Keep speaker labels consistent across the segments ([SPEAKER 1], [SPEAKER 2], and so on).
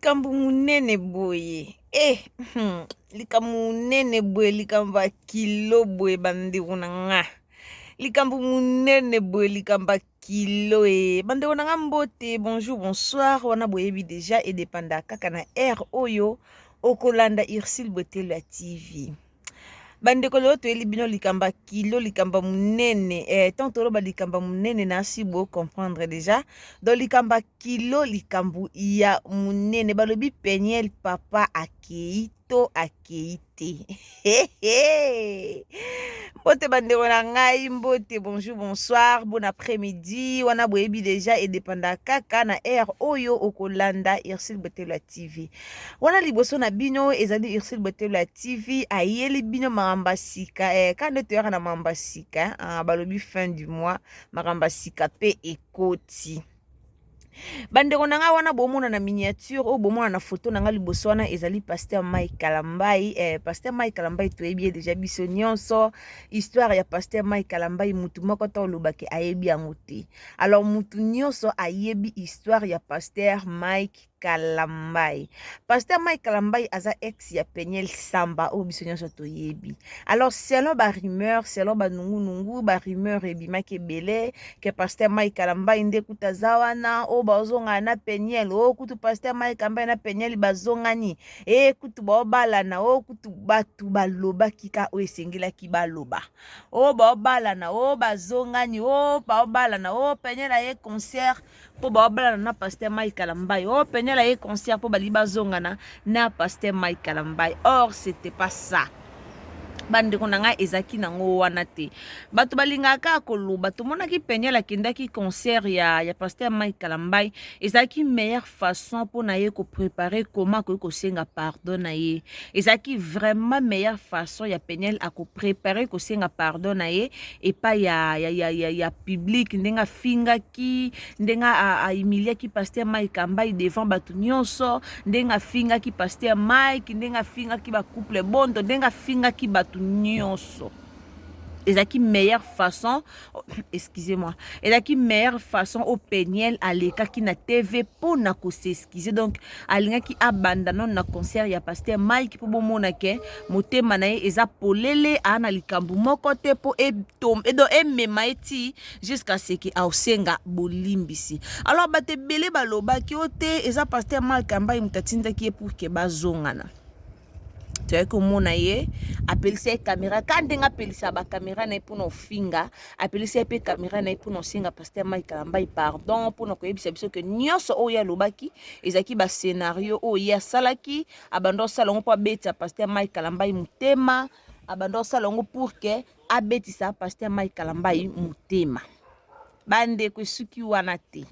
[SPEAKER 1] Likambo monene boye eh, likambo monene boye, likambo ya kilo boye, bandeko na nga, likambo monene boye, likambo ya kilo e bandeko na nga, mbote, bonjour, bonsoir. Wana boyebi deja, edépenda kaka na heure oyo okolanda Ursule Botelo ya TV. Bandeko, lelo toyeli bino likambo ya kilo, likambo monene. Tant toloba likambo monene, nasi bo comprendre déjà. Donc likambo ya kilo, likambo ya monene, balobi Peniel papa akei to akei te. Mbote bandeko na ngai, mbote, bonjour, bonsoir, bon après-midi. Wana boyebi deja, edépenda kaka na heure oyo okolanda Ursule Botelo ya TV. Wana liboso na bino ezali Ursule Botelo ya TV, ayeli bino makambo ya sika. Ka nde toyaka na makambo ya sika. Balobi fin du mois, makambo ya sika mpe ekoti. Bandeko na ngai, wana bomona na miniature oyo, bomona na foto na ngai liboso wana, ezali pasteur Mike Kalambai. Pasteur Mike Kalambai, toyebi ye deja biso nyonso. Histoire ya pasteur Mike Kalambai, mutu moko ta olobaki ayebi yango te. Alors mutu nyonso ayebi histoire ya pasteur Mike Kalambai. Pasteur Mike Kalambai aza ex ya Peniel Samba oyo biso nyonso toyebi. Alors selon barumeur, selon banungunungu, barumeur ebimaki ebele ke pasteur Mike Kalambai nde kuta aza wana oyo bazongana na Peniel, oyo kutu pasteur Mike Kalambai na Peniel bazongani, e kutu baobalana, oyo kutu bato balobaki ka oyo esengelaki baloba, oyo baobalana, oyo bazongani, oyo baobalana, oyo Peniel aye concert mpo baobalana na pasteur Mike Kalambai, oyo Peniel aye concert mpo balingi bazongana na pasteur Mike Kalambai. Or c'était pas ça, bandeko na ngai, ezalaki nango wana te. Bato balingaka kaka koloba. Tomonaki Peniel akendaki concert ya pasteur Mike Kalambai, ezalaki meilleure façon mpo na ye kopréparer koma akoki kosenga pardon na ye. Ezalaki vraiment meilleure façon ya Peniel akopréparer kosenga pardon na ye epai ya public, ndenge afingaki, ndenge ahumiliaki pasteur Mike Kalambai devant bato nyonso, ndenge afingaki pasteur Mike, ndenge afingaki bacouple Bondo, ndenge afingaki bato nyonso. Ezalaki meilleure façon, excusez-moi, ezalaki meilleure façon oyo Peniel alekaki na TV mpo na kos'excuser. Donc alingaki abanda nano na concert ya pasteur Mike mpo bomona ke motema na ye eza polele, aa na likambo moko te, mpo edo emema ye ti jusqu'à ce ke aosenga bolimbisi. Alors bato ebele balobaki o te, eza pasteur Mike Kalambai moto atindaki ye pour ke bazongana. Toyaki komona ye apelisa ye caméra, ka ndenge apelisa bacaméra na ye mpona ofinga, apelisa ye mpe caméra na ye mpona osenga pasteur Mike Kalambai pardon, mpona koyebisa biso ke nyonso oyo ye alobaki ezalaki bascénario oyo ye asalaki, abanda osala yango mpo abetisa pasteur Mike Kalambai motema, abanda osala yango pour ke abetisa pasteur Mike Kalambai motema. Bandeko, esuki wana te,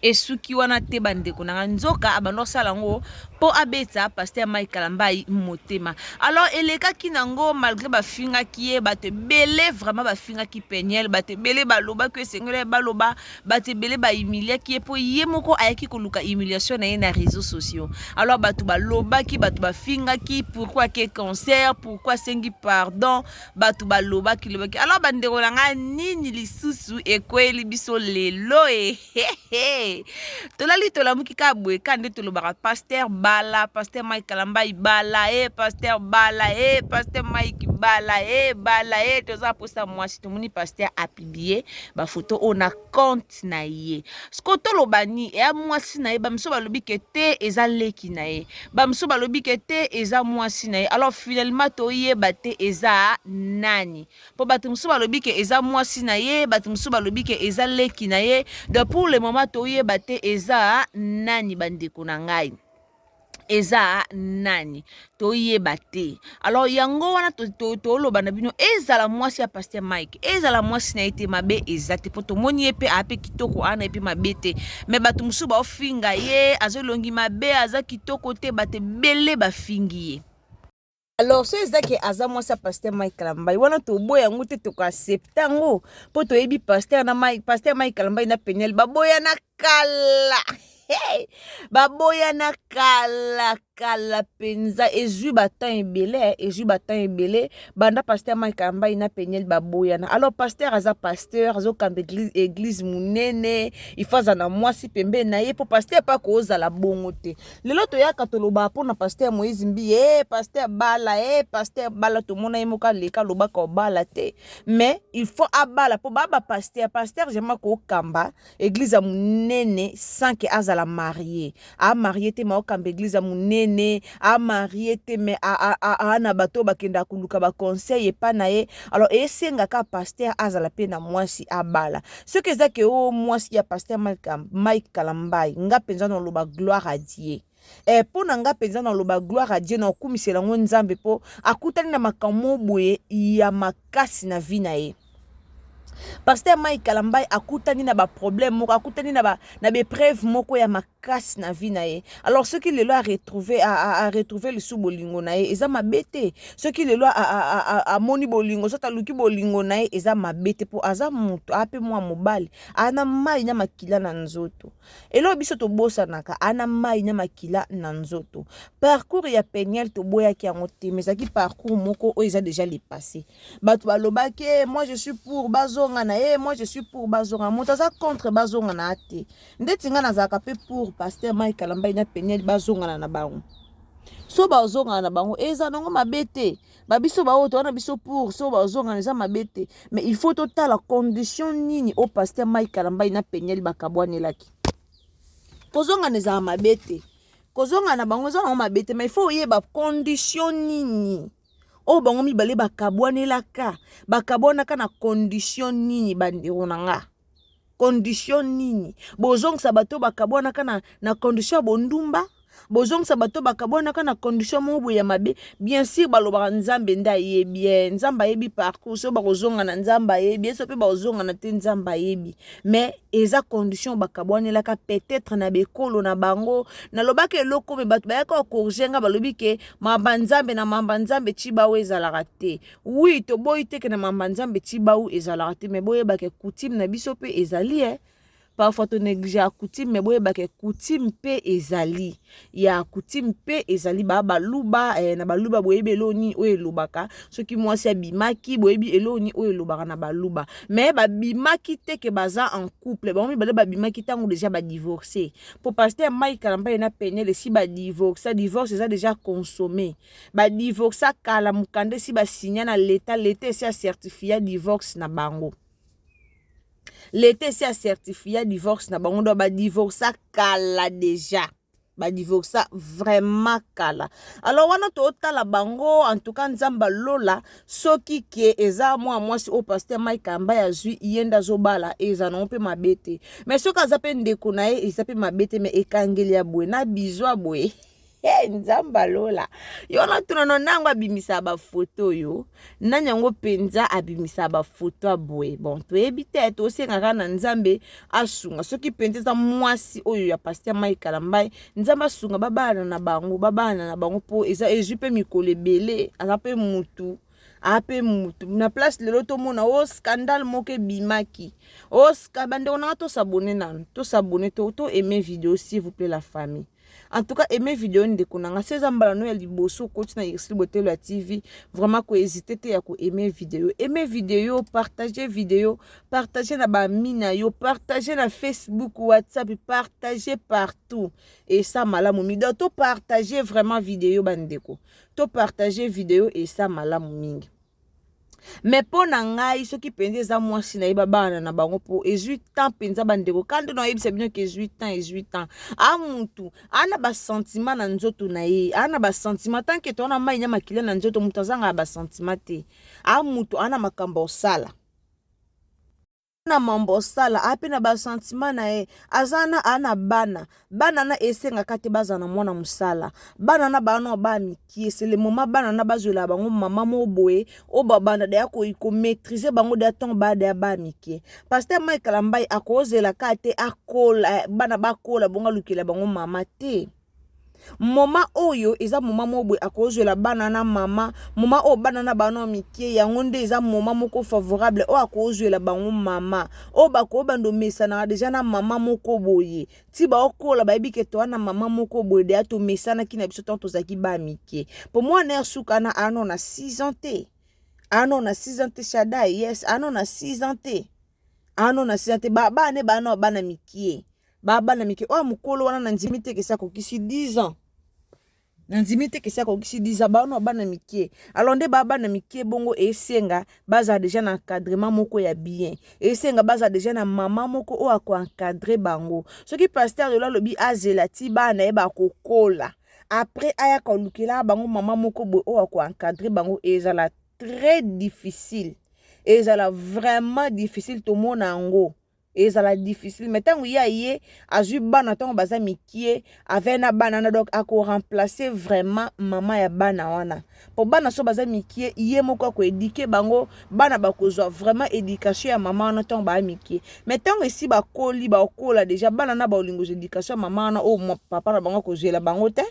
[SPEAKER 1] esuki wana te, bandeko na nga. Nzoka abanda osala yango mpo abetisa pasteur Mike Kalambai motema. Alors elekaki nango, malgré bafingaki ye, bato ebele vraiment bafingaki Peniel, bato ebele balobaki esengeli baloba, bato ebele bahumiliaki ye mpo ye moko ayaki koluka humiliation na ye na réseaux sociaux. Alors bato balobaki, bato bafingaki, pourquoi ake concert, pourquoi asengi pardon, bato balobaki lobaki. Alors bandeko na ngai, nini lisusu ekweyeli biso lelo? E tolali, tolamuki kaka boye, ka nde tolobaka pasteur bala, pasteur Mike Kalambai bala, e pasteur bala, e pasteur Mike bala, e bala, e toza mposa mwasi. Tomoni pasteur apublier bafoto oyo na compte na ye. Siko toloba ni eya mwasi na ye? Bamiso balobi ke te, eza leki na ye, bamiso balobi ke te, eza mwasi na ye. Alors finalement toyeba te eza nani, mpo bato mosusu balobi ke eza mwasi na ye, bato mosusu balobi ke eza leki na ye. Donc pour le moment toyeba te eza nani, bandeko na ngai, eza nani, toyeba te. Alors yango wana toloba na bino, ezala mwasi ya pasteur Mike, ezala mwasi na ye te, mabe eza te, mpo tomoni ye mpe aa mpe kitoko, aa na ye mpe mabe te. Me bato mosusu baofinga ye, azolongi mabe, aza kitoko te, bato ebele bafingi ye. Alors so eza ke aza mwasi ya pasteur Mike Kalambai, wana toboya yango te, tokoaccepter yango, mpo toyebi pasteur na Mike, pasteur Mike Kalambai na Peniel baboyana kala. Hey! Baboyana kala. Kala mpenza, ezwi ba temps ebele, ezwi ba temps ebele banda pasteur Mike Kalambay na Peniel baboyana. Alors pasteur aza pasteur, azokamba église, église monene, il faut aza na mwasi pembeni na ye mpo pasteur mpe akozala bongo te. Lelo toyaka tolobaka mpo na pasteur Moïse Mbiye, eh, pasteur bala, eh, pasteur bala, tomona ye moko aleka alobaka obala te, mais il faut abala mpo ba ba pasteur, pasteur jamais akokamba église ya monene sans que azala marié. A marié te mais aokamba église ya monene, a marié te mais aa na bato oyo bakendaka koluka baconseil epa na ye. Alors esengaka pasteur azala mpe na mwasi, abala. Soki eza ke o mwasi ya pasteur Mike Kalambay, nga mpenza naloba gloire à Dieu. Mpo na nga mpenza naloba gloire à Dieu, na okumisela yango Nzambe mpo akutani na makambo boye ya makasi na vie na ye. Pasteur Mike Kalambay akutani na baproblème moko, akutani na baépreuve moko ya makasi na vie na ye. Alors soki lelo aretrouve aretrouve lisusu bolingo na ye, eza mabe te. Soki lelo amoni bolingo, soki aluki bolingo na ye, eza mabe te, mpo aza moto, ape mwa mobali, ana mai na makila na nzoto. Eloko biso tobosanaka, ana mai na makila na nzoto. Parcours ya Peniel toboyaki yango te, mais ezalaki parcours moko oyo eza déjà le passé. Bato balobaki: eh, moi je suis pour bazonga na ye, moi je suis pour bazonga. Moto aza contre bazonga na te. Ndeti ngai nazalaka mpe pour pasteur Mike Kalambay na Peniel bazongana na bango. So bazongana na bango, eza nango mabe te. Babiso baoyo towana biso pour, so bazongana, eza mabe te, mais il faut totala condition nini oyo pasteur Mike Kalambay na Peniel bakabwanelaki. Kozongana ezala mabe te, kozongana na bango eza nango mabe te, mais il faut oyeba condition nini oyo bango mibale bakabwanelaka, bakabwanaka na condition nini. Bandeko na nga, condition nini bozongisa bato bakabwanaka na condition ya bondumba? Bozongisa bato bakabwanaka na condition moko boye ya mabe. Bien sûr, balobaka Nzambe nde ayebi ye, Nzambe ayebi parcours. So bakozonga na Nzambe ayebi, so mpe bakozongana te, Nzambe ayebi. Mais eza condition bakabwanelaka peut-être na bekolo na bango. Nalobaki eloko, mais bato bayaka kocorriger nga, balobi ke mamba Nzambe na mamba Nzambe tibau ezalaka te. Oui, toboyi te ke na mamba Nzambe tibau ezalaka te, mais boyebaka coutume na biso mpe ezali e parfois tonéglige ya coutume, mais boyebaka coutume mpe ezali, ya coutume mpe ezali. Baa baluba na baluba, boyebi eloko nini oyo elobaka soki mwasi abimaki, boyebi eloko nini oyo elobaka na baluba. Mais babimaki te ke baza en couple. Bango mibale babimaki ntango déjà badivorce, po pasteur Mike Kalambay na Peniel esi badivorce. Divorce eza déjà consommé, badivorsa kala, mokanda esi basinya na leta, leta esi acertifia divorce na bango, leta esi acertifia divorce na bango. Donc badivorsa kala déjà, badivorsa vraiment kala. Alors wana totala bango, en tout cas Nzambe alola. Soki ke eza mwa mwasi oyo pasteur Mike Kalambay azwi, ye nde azobala, eza nango mpe mabe te. Mais soki aza mpe ndeko na ye, eza mpe mabe te. Mais ekangeli ya boye na bizo ya boye, hey, Nzambe alola. Yo na tuna no nango abimisaka bafoto oyo, nani yango mpenza abimisaka bafoto ya boye? Bon, toyebi te, tosengaka na Nzambe asunga. Soki mpenza eza mwasi oyo ya pasteur Mike Kalambay, Nzambe asunga, babana na bango, babana na bango, mpo eza ezwi mpe mikolo ebele. Aza mpe mutu, aa mpe mutu na place. Lelo tomona o scandale moko ebimaki o bandeko nanga, tos'abonner nanu, tos'abonner, to aimer vidéo, s'il vous plaît la famille. En tout cas, aime vidéo, ndeko na nga. So eza mbala no ya liboso okoti na Ursule Botelo ya TV, vraiment kohésite te ya koaime vidéo. Aime vidéo, partage vidéo, partage na bami na yo, partage na Facebook, WhatsApp, partage partout, esa malamu mingi. Donc topartage vraiment vidéo, bandeko, topartage vidéo, esa malamu mingi. Mais mpo na ngai, soki mpenza eza mwasi na ye, babana na bango, mpo ezwi temps mpenza. Bandeko, kandi na oyebisa bino ke ezwi temps, ezwi temps. A mutu ana basentiment na nzoto na ye, ana basentiment. Tant que towana mai na makila na nzoto, moto azangaka basentiment te. A mutu ana makambo osala na mambo osala, a mpe na basentiment na ye. Aza na aa na bana, bana na esengaka te bazala na mwana mosala. Bana na bana baya mikie, c'est le moment bana na bazwela bango mama moko boye oyo babanda deya komaîtrise bango deya ntongo baya deya baya mikie. Pasteur Mike Kalambay akozelaka te akola, bana bakola bongo alukela bango mama te. Moment oyo eza moment moko boye akozwela bana na mama, moment oyo bana na bana mike, yango nde eza moment moko favorable oyo akozwela bango mama, oyo bakobanda omesanaka deja na mama moko boye ti baokola, bayebi ke toa na mama moko boye deya tomesanaki na biso ntango tozalaki ba mike. Po mwana ya suka na ano na 6 ans te, ano na 6 ans te, Shadai, yes, ano na 6 ans te, ano na 6 ans te, bana ne bana bana mikie, bana mike. Oyo mokolo wana na ndimi te kesi akokisi 10 ans, na ndimi te kesi akokisi 10 ans, bana bana mike. Alors nde baa bana mike bongo, esenga bazala deja na encadrement moko ya bien, esenga bazala deja na mama moko oyo akoencadre bango. Soki pasteur lelo alobi azela ti bana ye bakokola, après aya kolukela bango mama moko boye oyo akoencadre bango, ezala très difficile, ezala vraiment difficile. Tomona yango ezala difficile. Mais ntango ye aye azwi bana ntango baza mikie, ave na bana wana, donc akoremplace vraiment mama ya bana wana, mpo bana so baza mikie, ye moko akoéduquer bango. Bana bakozwa vraiment éducation ya mama wana ntango baya mikie. Mais ntango esi bakoli, bakola déjà, bana na baolinga kozwa éducation ya mama wana oyo papa na bango akozwela bango te,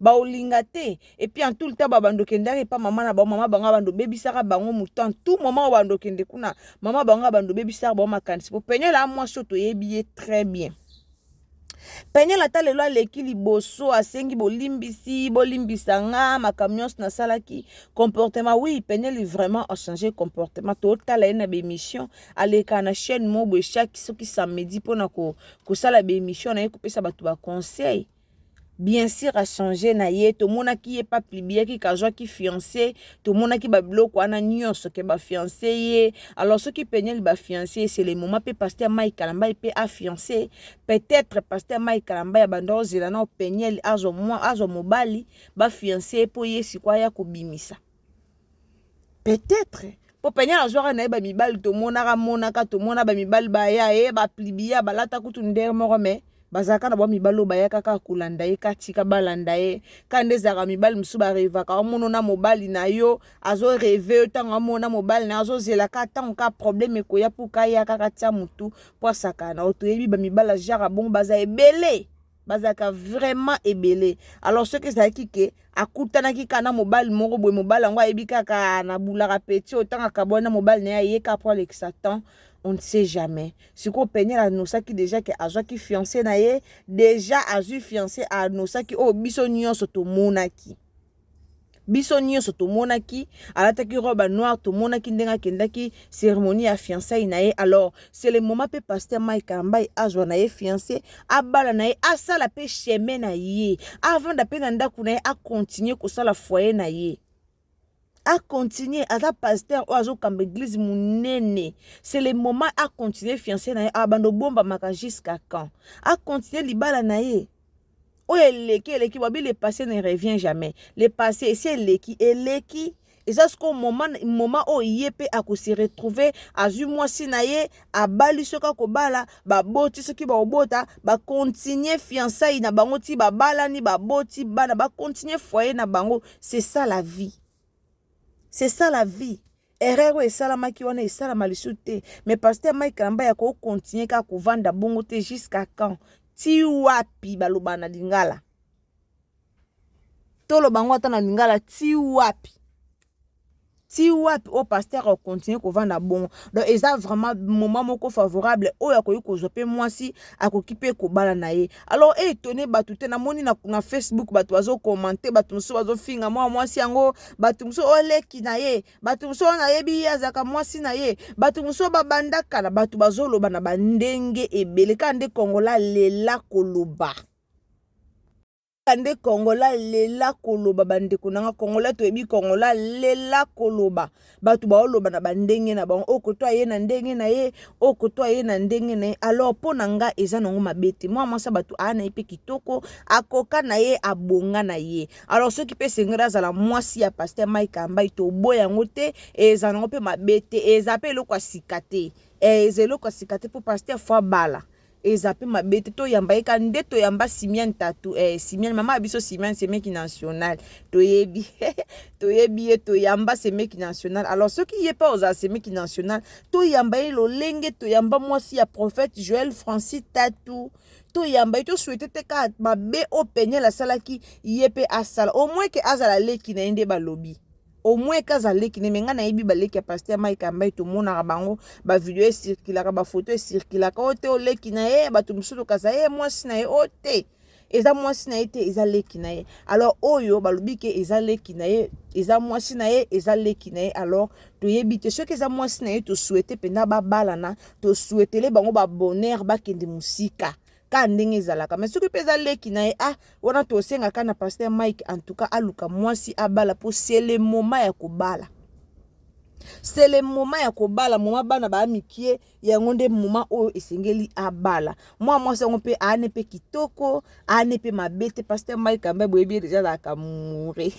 [SPEAKER 1] baolinga te. Et puis en tout le temps babando okendaka epa mama na bango, mama bango abando obebisaka bango motu. En tout moment oyo bando okende kuna, mama bango abando obebisaka bango makanisi. Po Peniel a mwasi oyo toyebi ye très bien. Peniel, ata lelo aleki liboso, asengi bolimbisi, bolimbisa nga makambo nyonso nasalaki, comportement, oui, Peniel vraiment achange comportement. Totala ye na baémission, aleka na chaîne mo boye chaque soki samedi mpona kosala baémission na ye, kopesa bato baconseil. Bien sûr achange na ye. Tomonaki ye pa publiaki kazwaki fiancé, tomonaki babiloko wana nyonso ke bafiancé ye. Alors soki Peniel bafiancé, c'est le moment mpe pasteur Mike Kalambai mpe afiancé. Peut-être pasteur Mike Kalambai abanda ozela na Peniel azwa mobali, bafiancé ye, mpo ye sikoyo aya kobimisa. Peut-être mpo Peniel azwaka na ye bamibali, tomonaka monaka, tomona bamibali baya ye bapublia, balata kutu ndenge moko, mais bazalaka na bamibali oyo bayaka kaka kolanda ye, katika balanda ye kaka. Nde ezalaka mibali mosusu barêvaka, omona na mobali na yo azorêver yo, ntango amona mobali na yo azozela kaka ntango kaka problème ekoya mpo kaya kaka tia motu mpo asakana na yo. Toyebi bamibali ya genre bongo baza ebele, bazalaka vraiment ebele. Alors soki ezalaki ke akutanaki kaka na mobali moko boye, mobali yango ayebi kaka nabulaka peti oyo, ntango akabwani na mobali na ye, aye kaka po alekisa temps, on ne sait jamais. Sikoyo Peniel anosaki déjà ke azwaki fiancé na ye, déjà azwi fiancé, anosaki oyo biso nyonso tomonaki, biso nyonso tomonaki alataki robe noire, tomonaki ndenge akendaki cérémonie ya fiançailles na ye. Alors c'est le moment mpe pasteur Mike Kalambai azwa na ye fiancé, abala na ye, asala mpe chemin na ye, avanda mpe na ndako na ye, acontinue kosala foyer na ye, acontinue. Aza pasteur oyo azokamba église monene, c'est le moment acontinue fiancé na ye. Abanda obombamaka jusqu'à quand? Acontinue libala na ye. Oyo eleki eleki, babi le passé ne revient jamais. Le passé esi eleki, eleki. Eza sikoyo moment oyo ye mpe akose retrouver, azwi mwasi na ye, abali soki akobala, baboti soki bakobota, bacontinue fiançailles na bango ti babalani, baboti bana, bacontinue foyer na bango. C'est ça la vie, c'est ça la vie. Erreur oyo esalamaki wana esalama lisusu te. Mais pasteur Mike Kalambai akocontinue kaka kovanda bongo te jusqu'à quand? Ti wapi? Baloba na lingala, toloba yango ata na lingala, ti wapi? Ti wapi oyo pasteur akontinue kovanda bongo? Donc eza vraiment moment moko favorable oyo akoki kozwa mpe mwasi, akoki mpe kobala na ye. Alors étonne bato te, namoni na Facebook bato bazocommenter, bato mosusu bazofinga mwa mwasi yango, bato mosusu oleki na ye, bato mosusu oyo nayebi ye azalaka mwasi na ye, bato mosusu babandaka na bato bazoloba na bandenge ebele. Kaka nde Kongola lela koloba, nde Kongola lela koloba. Bandeko nanga Kongola, toyebi Kongola lela koloba. Bato baoloba na bandenge na bango, oyo koto aye na ndenge na ye, oyo koto aye na ndenge na ye. Alors mpo na nga eza nango mabe te. Mwa mwasi ya bato aya na ye mpe kitoko, akoka na ye, abonga na ye. Alors soki mpe esengeli azala mwasi ya pasteur Mike Kalambai, toboya yango te, eza nango mpe mabe te, eza mpe eloko ya sika te, eza eloko ya sika te, mpo pasteur faut abala. Eza pe mabe te, toyamba ye ka nde toyamba Simiane Tatu, eh, Simiane mama ya biso, Simiane semeki national, toyebi toyebi ye, toyamba semeki national. Alors soki ye mpe ozala semeki national, toyamba ye lolenge toyamba mwasi ya prophète Joël Francis Tatu. Toyamba ye, tosouhaite te kaka mabe oyo Peniel asalaki, ye mpe asala, au moins ke azala leki na ye nde balobi, au moins kaza leki ne. Me ngai nayebi baleki ya pasteur Mike Ambai, tomonaka bango, bavideo ecirculaka, bafoto ecirculaka, oyo te oleki na ye, bato mosusu kaza ye mwasi na ye, oyo te eza mwasi na ye te, eza leki na ye. Alors oyo balobi ke eza leki na ye, eza mwasi na ye, eza leki na ye. Alors toyebi te soki eza mwasi na ye. Tosouhaite mpenza babalana, tosouhaitele bango babonheur, bakende mosika ka ndenge ezalaka. Mais soki mpe eza leki na ye, ah, wana tosengaka na pasteur Mike, en tout cas aluka mwasi abala, mpo c'est le moment ya kobala, c'est le moment ya kobala, moment bana baa mikie, yango nde moment oyo esengeli abala. Mwa mwasi yango mpe aane mpe kitoko, aane mpe mabe te. Pasteur Mike ambe, boyebi ye deja, azalaka moure,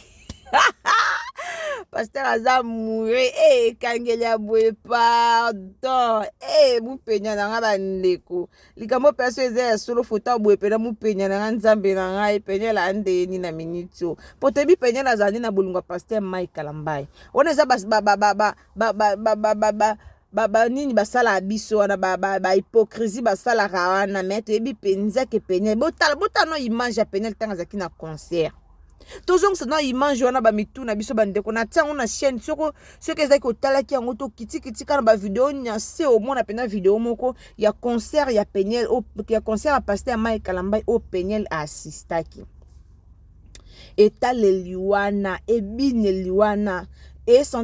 [SPEAKER 1] pasteur aza moure e ekangeli ya boye. Pardon, e mupenya na nga, bandeko, likambo mpe so eza ya solo, foto ya boye mpena mupenya na nga, nzambe na ngai, Peniel andeni na minute oyo, po toyebi Peniel azala nde na bolingo ya pasteur Mike Kalambai. Wana eza banini basalaka biso wana, bahypocrisie basalaka wana. Me toyebi mpenza ke Peniel, botala, botala no image ya Peniel ntango azalaki na concert. Tozongisa na image wana, bamitu na biso, bandeko, natia yango na chaîne. Soko soki ezalaki otalaki yango, to kitikiti kaka na bavideo nya se, omona mpenza video moko ya concert ya Peniel, ya concert ya pasteur Mike Kalambai oyo Peniel aassistaki. Etaleli wana, ebineli wana,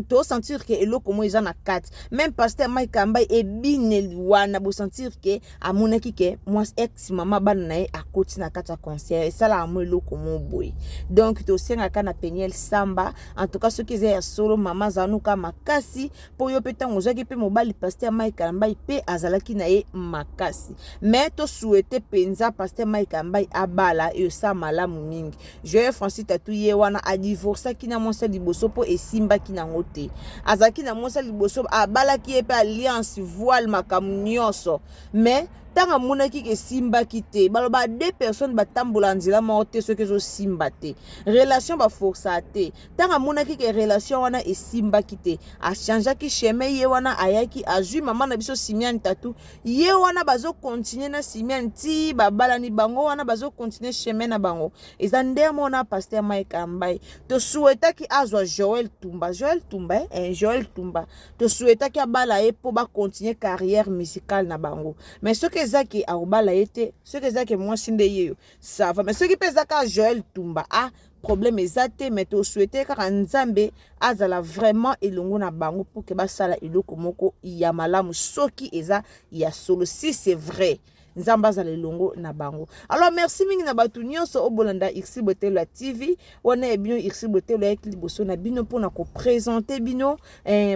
[SPEAKER 1] tosentir ke eloko moko eza na kati. Même pasteur Mike Kambai, ebineli wana, bosentir ke amonaki ke mwasi ex mama bana na ye akoti na kati ya concert, esalaka mo eloko mo boye. Donc tosengaka na Peniel Samba, en tout cas soki eza ya solo, mama azanuka makasi, mpo yo mpe ntango ozwaki mpe mobali pasteur Mike Kalambai mpe azalaki na ye makasi. Mais tosouhaite mpenza pasteur Mike Kalambai abala, esala malamu mingi. Joel Francis Tatu ye wana adivorçaki na mwasi ya liboso mpo esimbaki nango te. Azalaki na mwasi ya liboso, abalaki ye mpe alliance, voile, makambo nyonso, mais ntango amonaki ke esimbaki te, baloba deux personnes batambola nzela moko te soki ezosimba te, relation baforçaka te. Ntango amonaki ke relation wana esimbaki te, achangeaki chemin. Ye wana ayaki azwi mama na biso Simiane Tatu. Ye wana bazocontinuer na Simiane ti babalani. Bango wana bazocontinuer chemin na bango. Eza nde mona pasteur Mike Ambai, tosouhaitaki azwa Joel Tumba, Joel Tumba, eh, Joel Tumba, tosouhaitaki abala ye mpo bacontinuer carrière musicale na bango. Mais soki ezaki akobala ye te, soki ezaki mwasi nde ye yo, ça va. Mais soki mpe eza kaka Joel Tumba, ah, problème eza te. Mais tosouhaite kaka Nzambe azala vraiment elongo na bango pour ke basala eloko moko ya malamu. Soki eza ya solo, si c'est vrai, Nzambe azala elongo na bango. Alors merci mingi na bato nyonso oyo bolanda Irsi Botelo ya TV. Wana ya bino Irsi Botelo ayaki liboso na bino mpona koprésenter bino,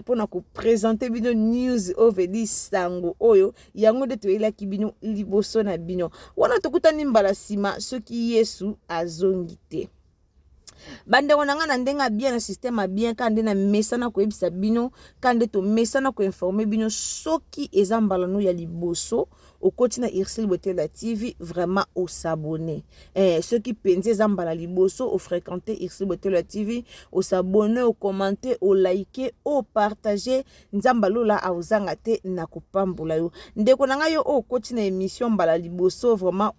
[SPEAKER 1] mpona koprésenter bino news oyo vedi sango oyo, yango nde toyelaki bino liboso na bino wana. Tokutani mbala nsima soki Yesu azongi te. Bandeko na ngai, na ndenge ya bien, na système ya bien, kaka nde na mesana koyebisa bino, kaka nde tomesana koinformer bino. Soki eza mbala no ya liboso okoti na Ursule Botelo ya TV, vraiment os'abonner. Soki mpenza eza mbala liboso ofréquente Ursule Botelo ya TV, os'abonner, ocommenter, olike, opartager. Nzambe alola akozanga te na kopambola yo. Ndeko na ngai, yo oyo okoti na émission mbala liboso, vraiment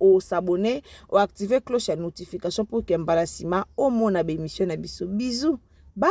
[SPEAKER 1] os'abonner, oactive cloche ya notification pour ke mbala nsima omona baémission na biso. Bisous, bye.